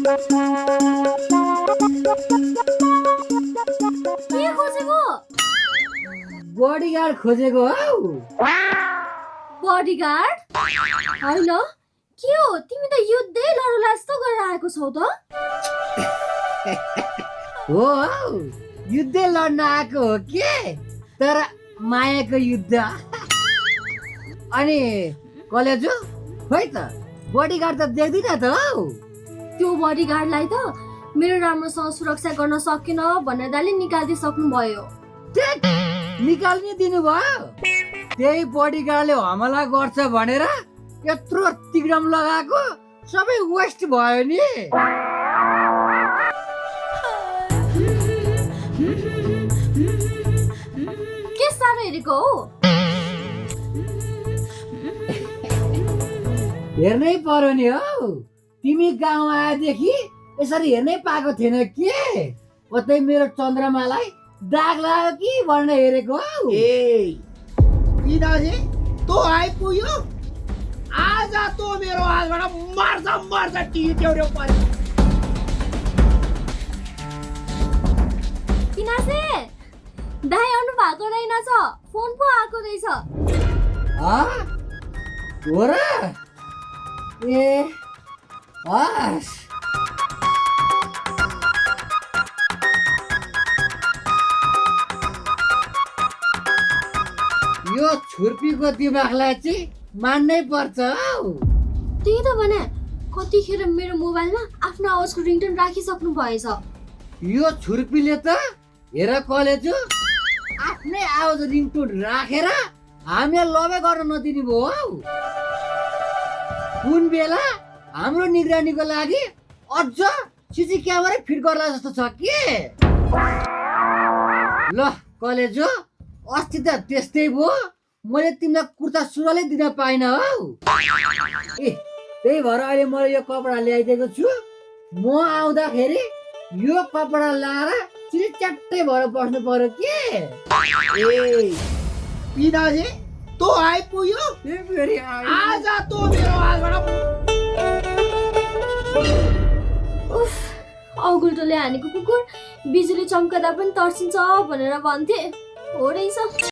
के खोजेको? बडीगार्ड खोजेको हौ। बडीगार्ड? होइन, के हो तिमी त युद्धै लडौला जस्तो गरेर आएको छौ त? हो हौ, युद्ध लड्न आएको हो के, तर मायाको युद्ध। अनि कलेजो खोइ त बडीगार्ड त देख्दिन त हौ। त्यो बडीगार्डलाई त मेरो राम्रोसँग सुरक्षा गर्न सकेन भनेर दाइले निकालिदिइसक्नु भयो। टेक, निकाल्ने दिनुभयो। त्यही बडीगार्डले हमला गर्छ भनेर यत्रो तिग्रम लगाएको सबै वेस्ट भयो नि। के साह्रो हेरेको हो? हेर्नै पर्यो नि हौ। तिमी गाउँ आएदेखि यसरी हेर्नै पाएको थिएन के? कतै मेरो चन्द्रमालाई दाग लाग्यो कि भनेर हेरेको हौ। ए पिताजी तो आइपुग्यो। आज तो मेरो हातबाट मर्छ टिट्यो पर्यो। किनासे दाइ आउनु भएको रहेनछ, फोन पो आएको रहेछ। हो र? ए हस्। यो छुर्पीको दिमागलाई चाहिँ मान्नै पर्छ हौ। त्यही त भने कतिखेर मेरो मोबाइलमा आफ्नो आवाजको रिङटोन राखिसक्नु भएछ। यो छुर्पीले त हेर कलेजो आफ्नै आवाज रिङटोन राखेर हामीलाई लबे गर्न नदिने भयो हौ। कुन बेला हाम्रो निगरानीको लागि अझ सिसी क्यामेरा फिट गर्ला जस्तो छ के? ल कलेजो अस्ति त त्यस्तै भयो। मैले तिमीलाई कुर्ता सुरुवालै दिन पाइनँ हौ। ए त्यही भएर अहिले मैले यो कपडा ल्याइदिएको छु। म आउँदाखेरि यो कपडा लाएर चिट्टै भएर बस्नु पर्यो के? ए पिताजी तो आइपुग्यो। आज तो मेरो हातबाट उफ, औगुल्टोले हानेको कुकुर बिजुली चम्कदा पनि तर्सिन्छ भनेर भन्थे, हो रहेछ।